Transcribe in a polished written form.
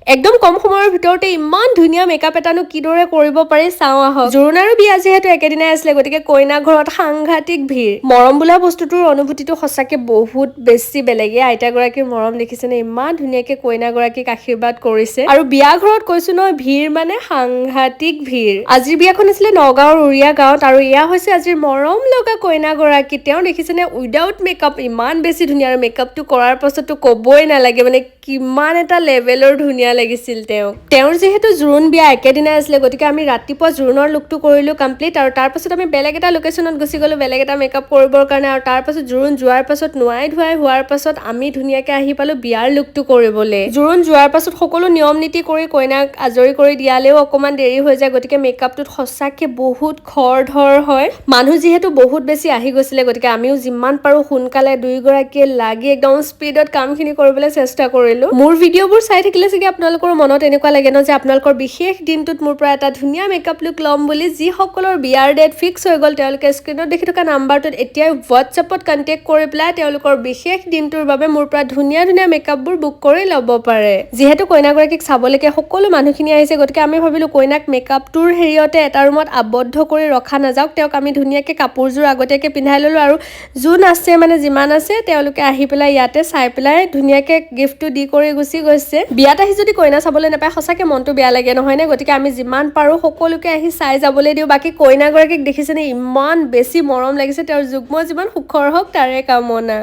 একদম কম সময়ৰ ভিতৰতে ইমান ধুনীয়া মেকআপ এটানো কিদৰে কৰিব পাৰি, চাওঁ আহক। জোৰোণ আৰু বিয়া যিহেতু একেদিনাই আছিলে, গতিকে কইনা ঘৰত সাংঘাতিক ভিৰ। মৰম বোলা বস্তুটোৰ অনুভূতিটো সঁচাকে বহুত বেছি বেলেগ। এই আইতাগৰাকীৰ মৰম দেখিছেনে? ইমান ধুনীয়াকে কইনাগৰাকীক আশীৰ্বাদ কৰিছে। আৰু বিয়া ঘৰত কৈছো নহয়, ভিৰ মানে সাংঘাতিক ভিৰ। আজিৰ বিয়াখন আছিলে নগাঁৱৰ উৰিয়া গাঁৱত আৰু এয়া হৈছে আজিৰ মৰম লগা কইনাগৰাকী। তেওঁ দেখিছেনে, উইদাউট মেকআপ ইমান বেছি ধুনীয়া আৰু মেকআপটো কৰাৰ পাছততো ক'বই নালাগে, মানে কিমান এটা লেভেলৰ ধুনীয়া লাগিছিল তেওঁক। তেওঁৰ যিহেতু জোৰোণ বিয়া একেদিনাই আছিলে, গতিকে আমি ৰাতিপুৱা জোৰোণৰ লুকটো কৰিলোঁ কমপ্লিট আৰু তাৰপাছত আমি বেলেগ এটা লোকেশ্যনত গুচি গ'লোঁ বেলেগ এটা মেকআপ কৰিবৰ কাৰণে। আৰু তাৰপাছত জোৰোণ যোৱাৰ পাছত, নোৱাই ধুৱাই হোৱাৰ পাছত আমি ধুনীয়াকে আহি পালোঁ বিয়াৰ লুকটো কৰিবলৈ। জোৰোণ যোৱাৰ পাছত সকলো নিয়ম নীতি কৰি কইনাক আজৰি কৰি দিয়ালেও অকণমান দেৰি হৈ যায়, গতিকে মেকআপটোত সঁচাকে বহুত খৰ ধৰ হয়। মানুহ যিহেতু বহুত বেছি আহি গৈছিলে, গতিকে আমিও যিমান পাৰোঁ সোনকালে দুয়োগৰাকীয়ে লাগি একদম স্পীডত কামখিনি কৰিবলৈ চেষ্টা কৰিলোঁ। মোৰ ভিডিঅ'বোৰ চাই থাকিলে চাগে আপোনালোকৰ মনত এনেকুৱা লাগে ন যে আপোনালোকৰ বিশেষ দিনটোত মোৰ পৰা এটা ধুনীয়া মেকআপ লুক ল'ম বুলি। যিসকলৰ বিয়াৰ ডেট ফিক্স হৈ গ'ল, তেওঁলোকে স্ক্ৰীণত দেখি থকা নাম্বাৰটোত এতিয়াই হোৱাটছএপত কণ্টেক্ট কৰি পেলাই তেওঁলোকৰ বিশেষ দিনটোৰ বাবে মোৰ পৰা ধুনীয়া ধুনীয়া মেকআপবোৰ বুক কৰি ল'ব পাৰে। যিহেতু কইনাগৰাকীক চাবলৈকে সকলো মানুহখিনি আহিছে, গতিকে আমি ভাবিলোঁ কইনাক মেকআপটোৰ হেৰিয়তে এটা ৰুমত আবদ্ধ কৰি ৰখা নাযাওক। তেওঁক আমি ধুনীয়াকৈ কাপোৰযোৰ আগতীয়াকৈ পিন্ধাই ল'লোঁ আৰু যোন আছে, মানে যিমান আছে, তেওঁলোকে আহি পেলাই ইয়াতে চাই পেলাই ধুনীয়াকৈ গিফ্টটো দি কৰি গুচি গৈছে। বিয়াত আহি যদি কইনা চাবলৈ নাপায়, সঁচাকৈ মনটো বেয়া লাগে, নহয়নে? গতিকে আমি যিমান পাৰোঁ সকলোকে আহি চাই যাবলৈ দিওঁ। বাকী কইনাগৰাকীক দেখিছেনে? ইমান বেছি মৰম লাগিছে। তেওঁৰ যুগ্ম জীৱন সুখৰ হওক, তাৰে কামনা।